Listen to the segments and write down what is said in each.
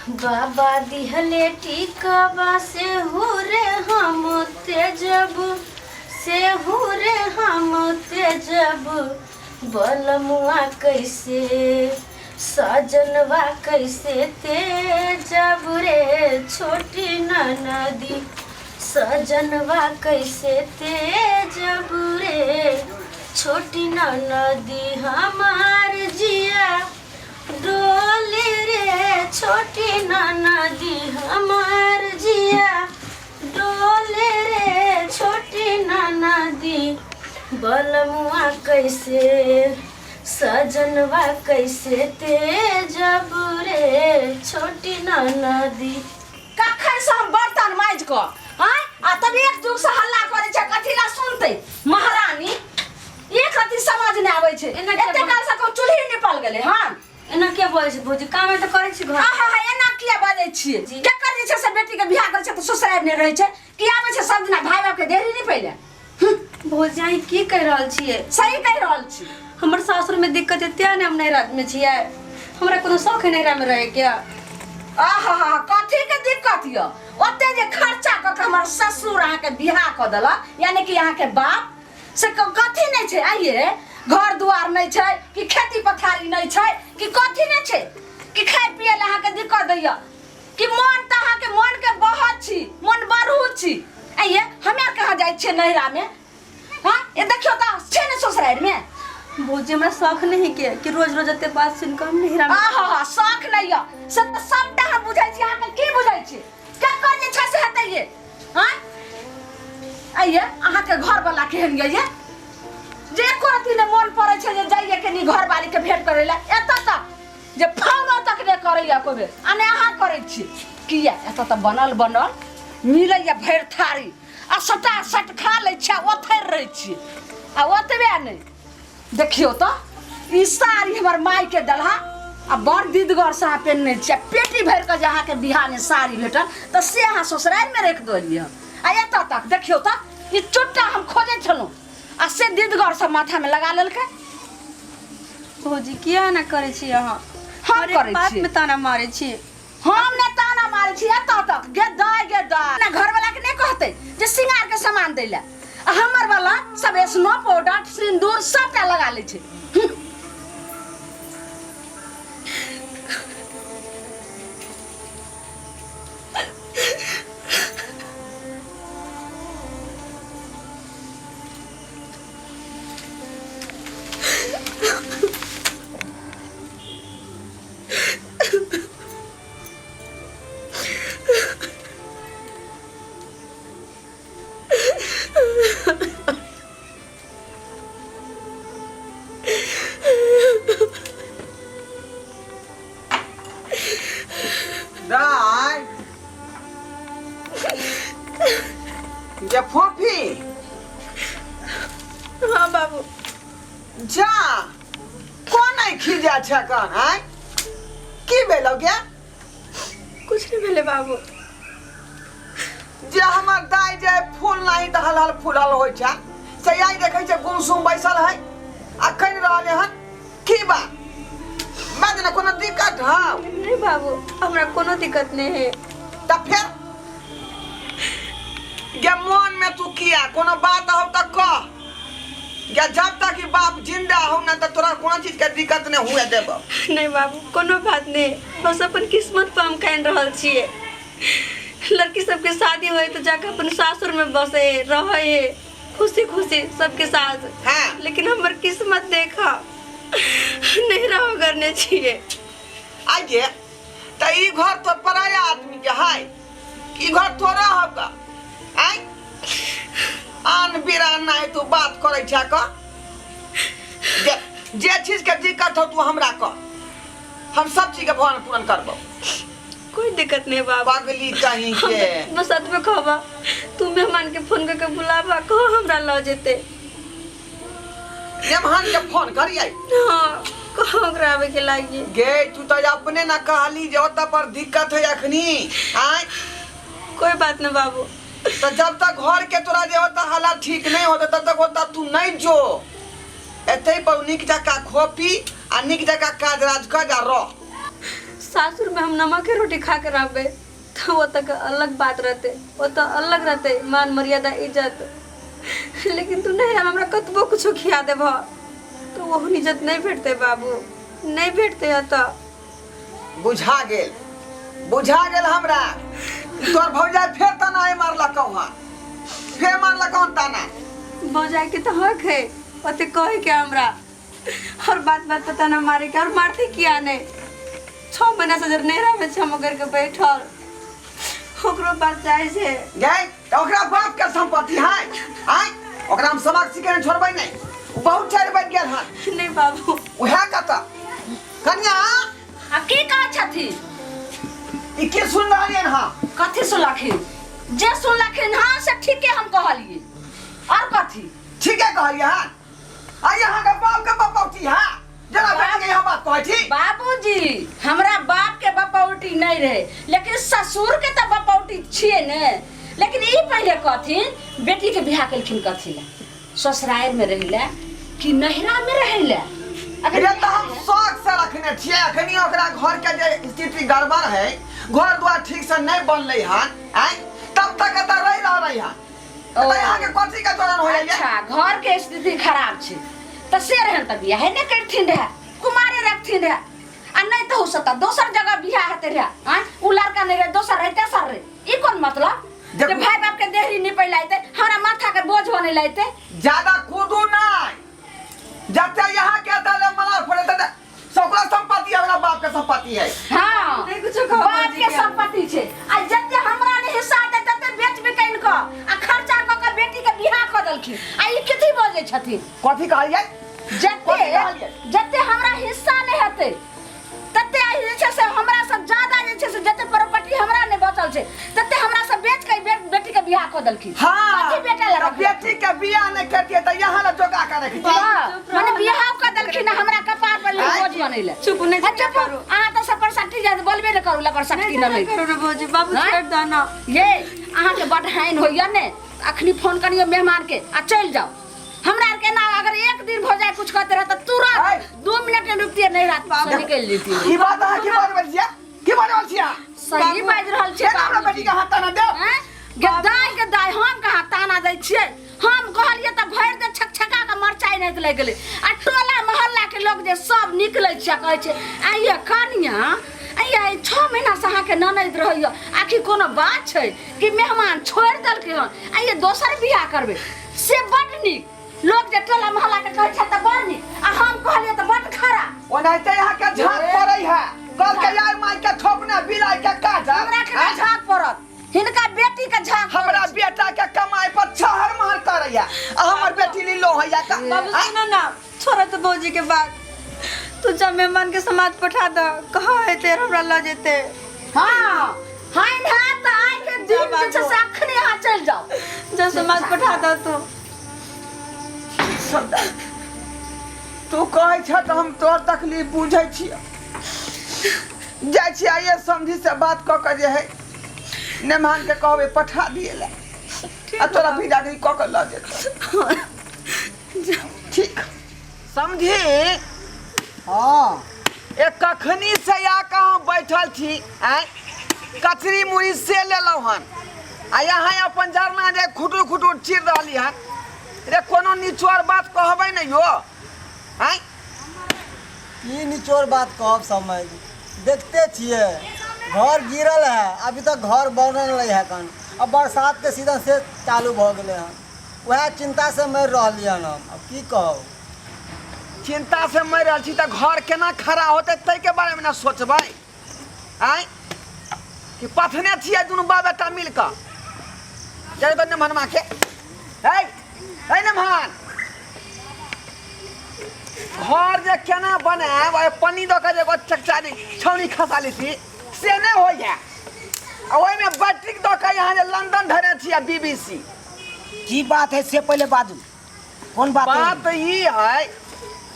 बाबा दिहले टिकवा से हुरे हम तेजब, से हुरे हम तेजब। बलमुआ कैसे, सजनवा कैसे तेजब रे छोटी ननदी। सजनवा कैसे तेजब रे छोटी ननदी। हमार जिया डोले रे छोटी ननदी, हमार जिया डोले रे छोटी ननदी। बलमुआ कैसे, सजनवा कैसे तेजब रे छोटी ननदी। कखन से हम बर्तन माजि कऽ आँय आ तब एक जुग से हल्ला करै छै, कथी ला सुनतै महारानी? एक रत्ती समझ नहि आबै छै। एना किया एते काल से कहू चूल्ही निपल गेलै हन। एना किया बजै छै भौजी? कामे तऽ करै छी घर। आहा हा, एना किया बजै छियै? जी। केकर जे छै से बेटी के बियाह करै छै तऽ ससुरारि नहि रहै छै कि आबै छै सब दिना भाय बाप के देरी नहि पहिले। भौजी, अहाँ की कहि रहल छियै? सही कहि रहल छी। हमर सासुर में दिक्कत एते ने, हम नैहरा में छियै, हमरा कोनो शौक है नैहरा में रहे के? आहा हा, कथी के दिक्कत यऽ? ओते जे खर्चा कऽ के हमर ससुर अहाँके बियाह कऽ देलक, यानी कि अहाँके बाप से कथी नहि छै? आइए घर दुआर नहि छै कि खेती पथारी नहि छै कि कथी नहि छै कि खाय पिए लए अहाँके दिक्कत दैया कि मन तऽ अहाँके मन के बहत छी, मन बढ़ू छी। आइए हमे आर कहाँ जाइ छियै नैहरामे? हाँ, ये देखियौ तऽ छै ने ससुरारिमे। भौजी, हमरा शौक नहीं के कि रोज रोज एते बात सुन कऽ हम नैहरा में। आहा हा, शौक नहि यऽ से तऽ सबटा हम बुझै छी। अहाँके की बुझै छी, केकर जे छै से हेतै ये? हाँ, आइए अहाँके घरवाला केहन ये जे एको रत्ती नहि मोन पड़ै छै जे जाइए कनी घरवालीके भेंट करै लए? एतऽ तक जे फोनो तक नहि करैया एको बेर, आ नहि अहाँ करै छी। किया? एतऽ तऽ बनल बनल मिलैया भरि थारी आ सटा सट खा लै छी आ ओथरि रहै छी। आ ओतबे नहि, देखियौ तऽ ई साड़ी हमर मायके देलहा आ बड़ दीदगरसँ अहाँ पेन्हने छी आ पेटी भरि कऽ जे अहाँके बियाहमे साड़ी भेटल तऽ से अहाँ ससुरारिमे राखि देलियै। आ एतऽ तक देखियौ तऽ ई चुट्टा हम खोजै छलहुँ आ से दीदगरसँ माथामे लगा लेलकै। भौजी, किया एना करै छी अहाँ? हम हरेक करै बात छी? में ताना मारै छी। हम ने ताना मारै छी एतऽ तक। गे दाय, गे दाय, ना घरवाला के नहीं कहते जे सिंगार के सामान दै ला, आ हमर वाला सब स्नो पाउडर सिंदूर सबटा लगा लै छै। दाय जे फोफी। हाँ बाबू। जा कोन आइ खिजा छै कन आइ की भेलौ गे? कुछ नहीं भेले बाबू। जे हमर दाय जे फूल नहीं तऽ हल हल फूलल होइ छै से आइ देखै छै गुमसुम बैसल है आ कनि रहल हन, की बात? बाज ने, कोनो दिक्कत हौ? नहीं बाबू, हमरा कोनो दिक्कत नहीं है। तऽ फेर गे मन में तू किया कोनो बात हौ तऽ कह गे। जब तक ई बाप जिंदा हो ना तऽ तोरा कोनो चीज के दिक्कत नहीं हुए देबो। नहीं बाबू, कोनो बात नहीं, बस अपन किस्मत पर हम कान रहल छियै। लड़की सबके शादी होए तो जाके अपन सासुर में बसे रहे खुशी खुशी सबके साथ। हाँ। लेकिन हमर किस्मत देखा, नहीं रहो करने छियै। आइए तऽ ई घर तो पराया आदमी के है, ई घर तोरा होगा? आइ आन बिरान नहीं तू बात करै छै क जे, जे चीज के दिक्कत हो तू हमरा कह, हम सब चीज के भरण पूरण करबो। कोई दिक्कत नहीं बाबा। पगली कहीं हम के। तो बस अतबे कहबा, तू मेहमान के फोन करके बुलाबा, कहो हमरा ल जेते। मेहमान के फोन करिए? हाँ, कहो ओकरा आवे के लागी। गे तू तो अपने ना कहली जे ओतऽ पर दिक्कत है अखनी आय। कोई बात नहीं बाबू। तो जब तक घर के तोरा जे ओतऽ हालत ठीक नहीं होते तब तक ओतऽ तू नहीं जो, एते पर निक जका खो पी आ निक जका काज राज कर जा रह। सासुर में हम नमक के रोटी खा के रहबै तऽ ओतऽ के अलग बात रहतै, ओतऽ अलग रहतै मान मर्यादा इज्जत। लेकिन तू नैहरा में हमरा कतबो कुछो खिया देबह तऽ ओहन इज्जत नहि भेटतै बाबू, नहि भेटतै एतऽ। बुझा गेल, बुझा गेल हमरा। तोर भौजाई फेर ताना मारलकौ हन, फेर मारलकौ हन ताना। भौजाई के तऽ हक है ओते कहे के हमरा, और बात बात पर ताना मारे के। और मारते किया नहीं? 6 महीना से जब नैहरा में छै हम ओकर के बैठल, ओकरो पास जाइ छै। गै तऽ ओकरा बाप के संपत्ति है आय, ओकरा हम सबक सीखे नहीं छोड़बै नहीं। ओ बहुत चारि बनि गेल हन। नहीं बाबू। उएह कतऽ कनिया? आ की कहै छथिन? ई की सुन रहलियन हँ? कथी सुनलखिन? जे सुनलखिन हँ से ठीके हम कहलियै, और कथी? ठीके कहलियै हँ। आ यहाँ के बाप के बपौती है जरा बैठ के यहाँ बात कहै छी। बाबूजी हमरा बाप के बपौटी नहीं रहे, लेकिन ससुर के तो बपौटी छियै ने। लेकिन ई पहिले कहथिन बेटी के बियाह केलखिन कथी ला? ससुराल में रहिला कि नैहरा में रहिला? अगर ये तो हम शौक से रखने छियै। अखनी ओकरा घर के जे स्थिति गड़बड़ है, घर द्वार ठीक से नहीं बनलै हन आय, तब तक एतऽ रहि रहलै हन। ओ। तऽ यहाँ के कथी के जलन हो जाइए? अच्छा घर के स्थिति खराब छै तऽ से रहन तऽ बियाहे नहि करथिन रहे, कुमारे रखथिन रहे। आ नहीं तऽ हो सकता दोसर जगह बियाह हेतै रहे। आँय उ लड़का नहीं रहे, दोसर रहे, तेसर रहे, ई कोन मतलब जे देखू। भाई बाप के देहरी नहीं पैलाइते, हमरा माथा के बोझ बने लाइते। ज्यादा कूदू नहीं, जते यहाँ के तले मलार फोड़े तते सबका संपत्ति है, हमरा बाप के संपत्ति है। हाँ। नहीं कुछो कहब बाप भौजी के के। संपत्ति छै, आ जते हमरा ने हिस्सा दे तते बेच बिकैन क आ खर्चा क के बेटी के बियाह क देलखिन। आ ई कथी बजै छथिन? कथी कहलियै? जते कथी कहलियै? जते हमरा हिस्सा नहि हेतै तते आइ जे छै से हमरा सब ज्यादा जे छै से जते प्रॉपर्टी हमरा नहि बचल छै तते हमरा सब बेच के बेटी के बियाह क देलखिन। हाँ। कथी बेटा लए तऽ रखलखिन? बेटी के बियाह नहि करतियै तऽ यहाँ लए जोगा के रखतियै। हाँ, मने बियाह क देलखिन हमरा कपार पर आँय? बोझ बनैले। चुप नहीं हाँ, चुप। करू। अहाँ तऽ सब पर सटी जाय बोलबे नहि करू, लपर सटी नहीं न नहीं नहीं करू रे भौजी, बाबू आँय? छोड़ दो ना। ये अहाँके बड हानि होइया ने, अखनी फोन करियो मेहमान के आ चलि जाओ। हमरा आर के ना अगर एक दिन हो जाए कुछ कहते रह तो तुरंत आँय? 2 मिनट में रुकतिए नहीं, रात से निकल जैतिए। ई बात अहाँ की बाजि रहल छियै? की बाजि रहल छियै? सही बाजि रहल छियै केना हमरा बेटी के हाथ ताना देब? आँय? गे दाय के दाय, हम कहाँ ताना दै छियै? हम कहलियै तऽ भरि दे छकछका के मरचाइ नहि लागि गेलै। आ टोला मोहल्ला के लोग जे सब निकलै छै कहै छै आइये कनिया, आइये 6 महीना से अहाँके ननैद रहैया, आखिर कोनो बात छै कि मेहमान छोड़ि देलकै हन, आइये दोसर बियाह करबै? से बड नीक लोग जे टोला मोहल्ला के कहै छै तऽ बड़ नीक, आ हम कहलियै तऽ बड खराब। ओनाहिते यहाँ के झाँक पड़ै है, कल के यार माय के थोपने बिलाई के काटल। हमरा के नहि झाँक पड़त, हिनका बेटी के झाँक पड़त। हमरा बेटा के कमाई पर छहर महर करै है, आ हमर बेटी लीलो होइया का। बाबू सुनो ना, छोड़ तो भौजी के बात, तू जा मेहमान के समाज पठा द, कहाँ हेते हमरा ल जेते। हाँ हाइन है त आइ के दिन जे छै से अखने अहाँ चलि जाओ, जा समाज पठा द तू। तू कहै छ तऽ हम तोहर तकलीफ बुझै छियै। जाइ छी आइए समझी से बात कऽ के जे है मेहमान के कहबै पठा दिए ला, आ तोरा बिदागरी कऽ के लऽ जेतौ। ठीक समझी? हाँ। ए कखनी से आ के हम बैठल छी, आँय कचरी मुड़ी से लेलहुँ हन, आ यहाँ अपन जरना जे खुटुर खुटुर चीर रहली हन। रे कोनो निचोड़ बात कहबै ने यो? आँय की निचोड़ बात कहब? समझ देखते छियै घर गिरल है, अभी तक घर बनल नहीं है कन। अब बरसात के सीजन से चालू भऽ गेलै हन, वएह चिंता से मरि रहलियै हन हम। अब की कहब? चिंता से मरि रहल छी तऽ घर केना खड़ा होतै ताहिके बारेमे ने सोचबै? आँय कि पथने छियै दुनू बाप बेटा मिल कऽ? चल तो नेमहनमा के, है है नेमहन घर जे केना बनायब, आ पन्नी दऽ कऽ जे एगो चकचारी छाउनी खसा लेती से नहि होइए, आ ओहिमे बैट्रिक दऽ कऽ यहाँ जे लंदन धरे छियै बीबीसी। की बात है से पहिले बाजू, कोन बात है? बात ई है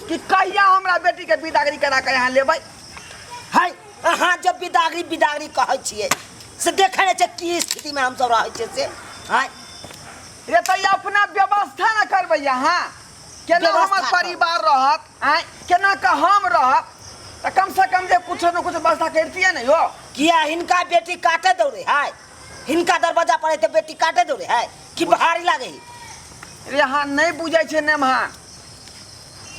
कि कहिया हमरा बेटी के बिदागरी करा के यहाँ लेबै? है अहाँ जब बिदागरी बिदागरी कहै छियै से देखै नहि छै की स्थितिमे हमसब रहै छियै से? आँय रे तऽ ई अपना व्यवस्था न करबै यहाँ, केना व्यवस्था हमर कर। परिवार रहत? आँय केना के हम रहब? तऽ कम से कम जे कुछो ने कुछ व्यवस्था करितियै ने यौ। किया हिनका बेटी काटे दौड़े है? हिनका दरवाजा पर एते बेटी काटे दौड़े है कि भारी लागे है? रे अहाँ नहि बुझै छै नेमहा।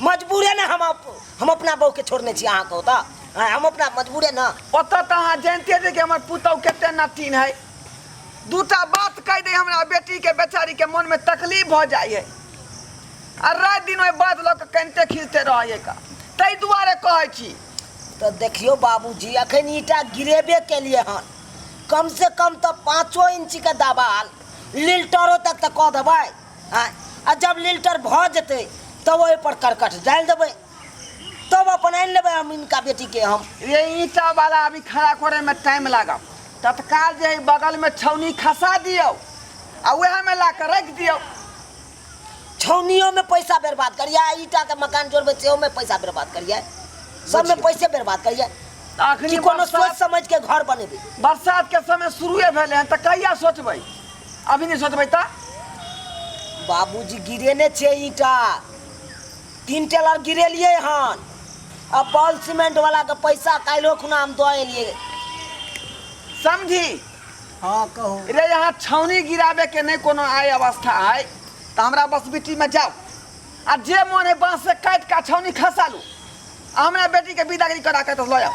मजबूरे ने हम अपना बहू के छोड़ने छी अहाँ कहू तऽ आँय, हम अपना मजबूरे न। ओतऽ तऽ अहाँ जानिते जे कि हमर पुतहु कते नटीन है। दूटा बात कहि दे हमरा बेटी के, बेचारी के मन में तकलीफ भऽ जाइ है आ राति दिन ओहि बात लऽ कऽ कनिते खींचते रहै का, ताहि दुआरे कहै छी। तऽ देखियौ बाबूजी, अखन ईटा गिरेबे केलिए हन, कम से कम तऽ 5 इंच के दबाल लिल्टरो तक तऽ कऽ देबै। आँय, आ जब लिल्टर भऽ जेतै तब ओहिपर करकट डालि देबै, तब अपन आनि लेबै हम हिनका बेटीके। हम रे ईंटा वाला अभी खड़ा करे में टाइम लागब, तत्काल जे है बगल में छौनी खसा दियौ आ वएह में ला के रख दियौ। छौनियो में पैसा बर्बाद करिए, आ ईटा के मकान जोड़बै सेहो में पैसा बर्बाद करिए, सब में पैसे बर्बाद करिए। अखनी कि कोनो सोच समझ के घर बनेबै। बरसात के समय शुरुए भेलै हन तऽ कहिया सोचबै? अभी नहि सोचबै तऽ? बाबूजी गिरेने छै ईटा, 3 टेलर गिरेलिए हन, अब बॉल सीमेंट वाला के पैसा काल्हिो खुना हम दऽ एलिए। समझी? हाँ कहू। रे यहाँ छावनी गिराबे के नहीं कोनो आय अवस्था है तो हमरा बस बिटी में जाओ आ जे मन है बांस से काट के छावनी खसा लू आ हमरा बेटी के विदागरी करा के तो लऽ आउ।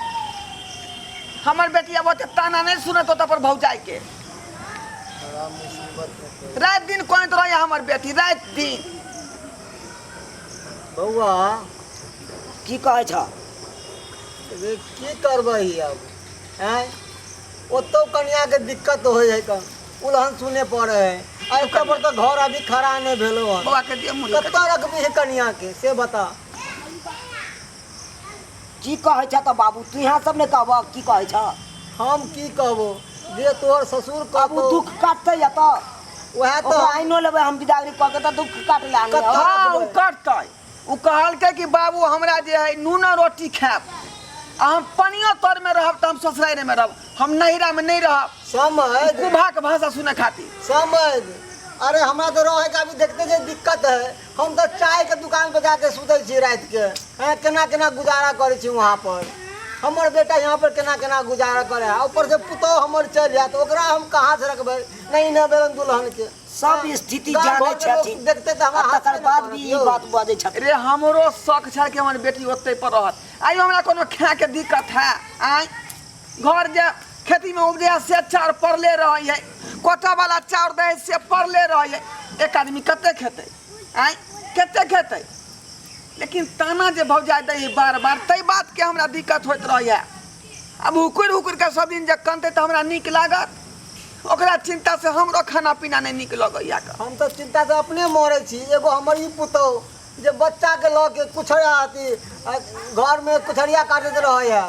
हमर बेटी अब ओते ताना नहीं सुनत ओतऽ पर भौजाई के। बड़ा मुसीबत में पड़ि। राति दिन कहैत रहैया हमर बेटी, राति दिन। बौआ की कहै छह? रे की करबही अब? आँय, ओतौ कनियाके दिक्कत होइ है कन, उलहन सुने पड़े है, आ एतऽ पर तऽ घर अभी खड़ा नहि भेलो हन। बौआ के दिअ मुड़ी। कतऽ रखबही कनियाके से बता। की कहै छह तऽ बाबू, तू यहाँ सब नहि कहबह की कहै छह? हम की कहबो, जे तोहर ससुर बाबू कहतौ दुख काटतै एतऽ, वएह तऽ ओकरा आइनो लेबै हम विदागरी कऽ के तऽ दुख काटै लए आनबै। कतऽ? हाँ, ओ कटतै। ओ कहलकै कि बाबू हमरा जे है नून रोटी खायब आ हम पनियो तर में रहब तऽ हम ससुरारे में रहब, हम नैहरा में नहीं रहब। समझ। कुभाक भाषा सुने खातिर। समझ। अरे हमरा तो रहे के अभी देखते जे दिक्कत है, हम तो चाय के दुकान पर जाके सुतै छी राति के, हैं केना केना गुजारा करै छी वहाँ पर। हमर बेटा यहाँ पर केना केना गुजारा करे है, ऊपर से पुतोह हमर चलि जायत, ओकरा हम कहाँ से रखबै? नहीं न बेलन दुल्हन के। सब स्थिति गाँव जानै घरके लोक छथिन। देखते तऽ हमरा आ हाथ तकर नहि बाद पड़त भी ई यौ। बात बजै छथिन। रे हमरो शौक छै कि हमर बेटी ओतै पर रहत। आइयो हमरा कोनो खाए के दिक्कत है? आँय, घर जे खेती में उपजे है से चाउर पड़ले रहै है, कोटा वाला चाउर दै है से पड़ले रहै है, एक आदमी कते खेतै? आँय कते खेतै? लेकिन ताना जे भौजाइ दै है बार बार, ताहि बात के हमरा दिक्कत होइत रहै है। आब हुकुर हुकुर के सब दिन जे कनतै तऽ हमरा नीक लागत? ओकरा चिंता से हमरो खाना पीना नहीं नीक लगैया। हम तऽ चिंता से अपने मरै छी। एगो हमर ई पुतोह जे बच्चा के लऽ के कुछरिया अथी घर में कुछरिया काटैत रहै है,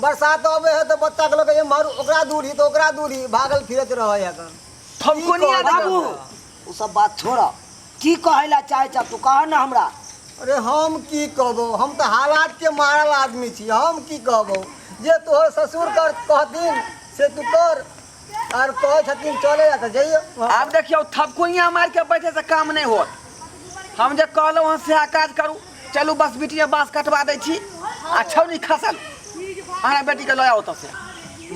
बरसात अबै है तऽ बच्चा के लऽ के एम्हर ओकरा दूरी तऽ ओकरा दूरी भागल फिरैत रहै है। थमकोनिया बाबू ओ सब बात छोड़, की कहै ला चाहै छ तू कह ना हमरा। अरे हम की कहबो, हम तऽ हालात के मारल आदमी छी, हम की कहबो? जे तोहर ससुर कर कहथिन से तू कर, आर कहै छथिन चले जा तऽ जइयो। आब देखियौ थपकुनिया मार के बैठे से काम नहीं होत। हम जे कहलहुँ हँ सएह काज करू। चलू बस बिटिया बाँस कटवा दै छी आ छौनी खसल अहाँ बेटी के लऽ आउ ओतऽ से।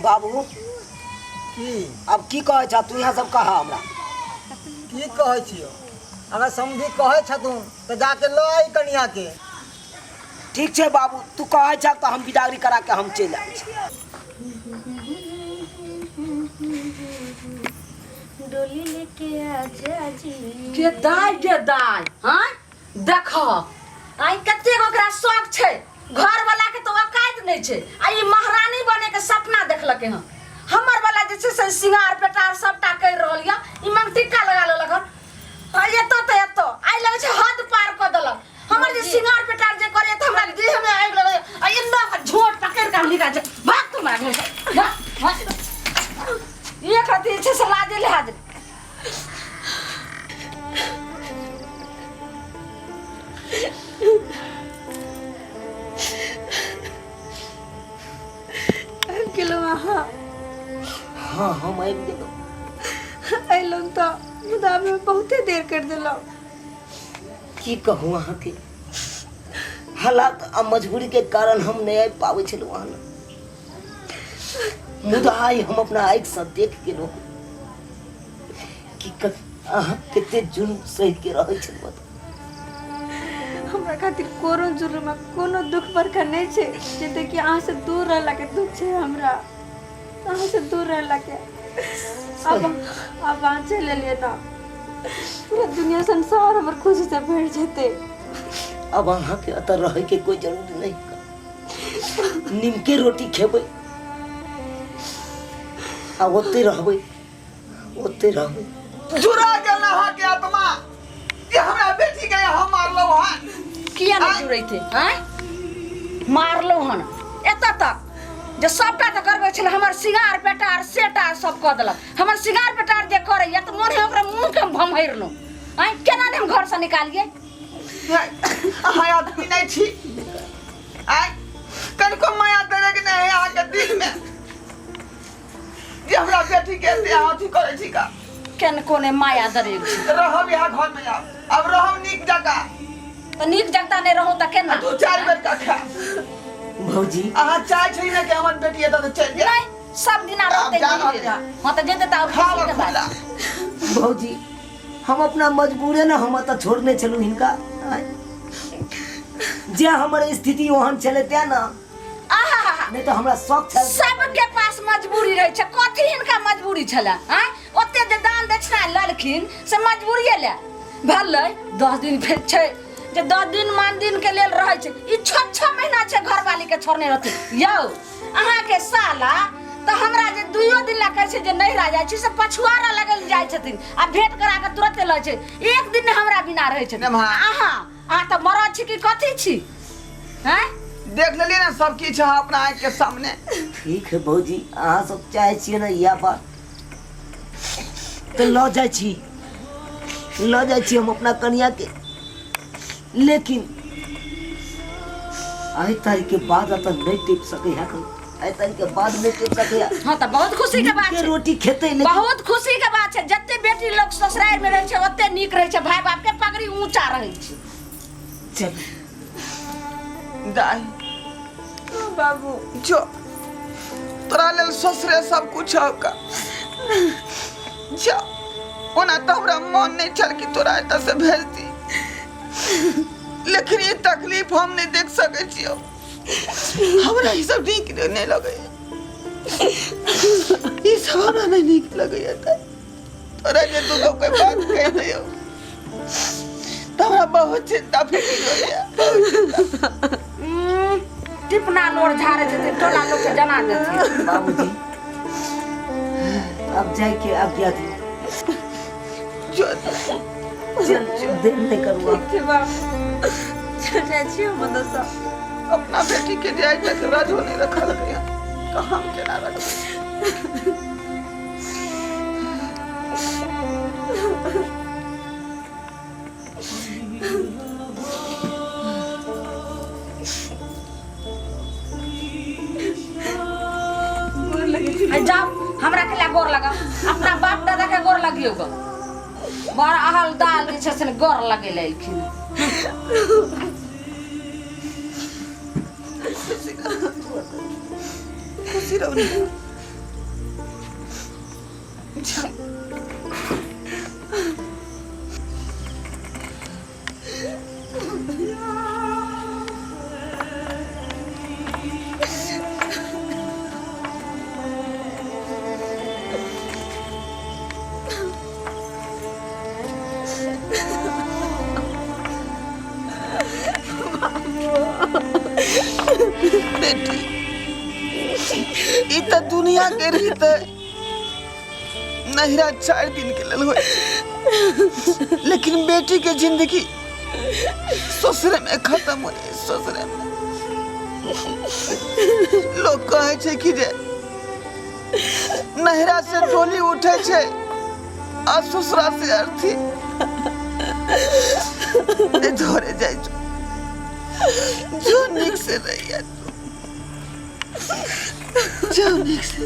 बाबू की अब की कहै छ तू यहाँ सब कह हमरा। की कहै छियौ? अगर समधी कहै छथुन तऽ जाके लऽ आई कनिया के। ठीक छै बाबू, तू कहै छ तऽ हम विदागरी करा के हम चलि आबै छी। डोली लेके आजा जी। गे दाय गे दाय, हाँ देख आई कतेक ओकरा शौक छै, घर वाला के तऽ औकात नहि छै आ ई महारानी बने के सपना देखलकै हन। हमर वाला जे छै से सिंगार पेटार सबटा करि रहल यऽ, ई मंगटिक्का लगा लेलक हन। आ एतऽ तऽ एतऽ आइ लगै छै हद पार कऽ देलक। हमर जे सिंगार पेटार जे करे तऽ हमरा देह में आगि लगै आ एना कऽ झोट पकड़ि कऽ हम निकाल छै, भाग तू हमरा घर से, भाग, भाग। एक रत्ती जे छै से लाजे लिहाज आबि गेलहुँ अहाँ? हाँ हम आबि गेलहुँ। अयलहुँ तऽ मुदा अभी बहुते देर करि देलहुँ। की कहूँ अहाँके, हालात आ मजबूरी के कारण हम नहि आबि पाबै छलहुँ अहाँ लग। मुदा आइ हम अपना आँखिसँ देख गेलहुँ कि अहाँ कते जुल्म सहि के रहै छलहुँ। हमरा खातिर कोनो जुर्म आ कोनो दुख बड़का नहि छै जते कि अहाँ से दूर रहला के दुख छै हमरा। अहाँ से दूर रहला के अब अब अहाँ चलि एलियै ना, पूरा दुनिया संसार हमर खुशी से भरि जेतै। अब अहाँके एतऽ रहैके कोई जरूरी नहीं। नीमके रोटी खेबै आ ओते रहबै, ओते रहबै। जुड़ा गेल अहाँके आत्मा कि हमरा बेटी के हम मारलहुँ हन। किया नहीं जुड़ैते आँय? मारलहुँ हन एतऽ तक जे सबटा तऽ करबै छलै। हमर सिंगार पेटार सेटा सब कऽ देलक। हमर सिंगार पेटार जे करैया तऽ मोन है ओकरा मुँहके हम भमहरिलहुँ। आँय, केना नहि हम घरसँ निकालियै? अहाँ आदमी नहीं छी। आँय, कनिको माया देने के नहीं है अहाँके दिल में जे हमरा बेटी के एते अहाँ अथी करै छी का? केनको नहि माया दरेग छै। रहब यहाँ घर में, आब अब रहब नीक जकाँ। तऽ नीक जगता नहि रहू तऽ केना? दू चारि बेर का खा भौजी, अहाँ चाहै छी ने कि हमर बेटी एतऽ से चलि जाय? नहि, सब दिना रहतै। आब जा नहि रहल जेतै। हँ तऽ जेतै तऽ आओर खाओ खुशी के बात। खुला। भौजी, हम अपना मजबूरे ने हम एतऽ छोड़ने छलहुँ हिनका। आँय। जे हमर स्थिति ओहन छलै तें ने, आहा, नहि तऽ हमरा शौक छल। सबके पास मजबूरी रहै छै। कथी हिनका मजबूरी छलै? आँय, ओते जे दान दक्षिणा लेलखिन से मजबूरिये ले भेलै। 10 दिन फेर छै जे 10 दिन मान दिन के लेल रहै छै। ई 6-6 महीना छै घरवाली के छोड़ने रहथिन। यौ, अहाँके साला तऽ हमरा जे दुइयो दिन ला कहै छै जे नैहरा जाइ छी, से पछुआरा लगल जाइ छथिन आ भेंट करा के तुरते लै छै। एक दिन नहि हमरा बिना रहै छथिन। नेम्हा। अहाँ तऽ मरद छी कि कथी छी? हैं, देख लेलियै ने सब किछु अहाँ अपना आँखि के सामने। ठीक है भौजी, अहाँ सब चाहै छियै ने इएह बात तऽ लऽ जाइ छी, लऽ जाइ छी हम अपना कनिया के। लेकिन आइ तारीख के बाद एतऽ नहि टिप सकै है, आइ तारीख के बाद नहि टिप सकै है। हँ तऽ बहुत खुशी के बात नीके छै। रोटी खेतै लेकिन बहुत खुशी के बात छै। जते बेटी लोग ससुराल में रहै छै ओते नीक रहै छै, भाय बाप के पगड़ी ऊंचा रहै छै। चल दाई बाबू, जो तोरा लेल ससुरे सब कुछ हौका जा। ओना तऽ हमरा मन नहीं छल कि तोरा एतऽ से भेज दी, लेकिन ई तकलीफ हम नहीं देख सकै छियौ। हमरा ई सब नीक नहीं लगैया, ई सब हमरा नहीं नीक लगैया। तऽ तोरा जे तू कोई बात कहि दियौ तऽ हमरा बहुत चिंता फिक्र होइया, बहुत चिंता। टिपना लोर झाड़े छथिन, टोला लोग के जना देथिन। बाबूजी, अब जाय के आज्ञा दियौ। जो चल, देर नहीं करू आब। ठीक छै बाबू, चल जाइ छी हम ओतऽसँ। अपना बेटी के जे आइ तक रजो नहीं रखलकै हन तऽ हम केना रखबै? गोर लगै छी। आ जाओ, हमरा के ला गोर लगा, अपना बाप दादा के गोर लगियो गो। बड़ अहल दाल जे छै से ने गोर लगे एलखिन। खुशी रहू ने। जा। बेटी, ई तऽ दुनिया के रीत है। नहिरा 4 दिन के लेल होइ छै, लेकिन बेटी के जिंदगी ससुरे में खत्म हो जाए। ससुरे में लोग कहै छै कि जे नहिरा से डोली उठे छै आ ससुरा से अर्थी। ए धरे जाइ छौ, जो नीक से रहिया तू, जो नीक से।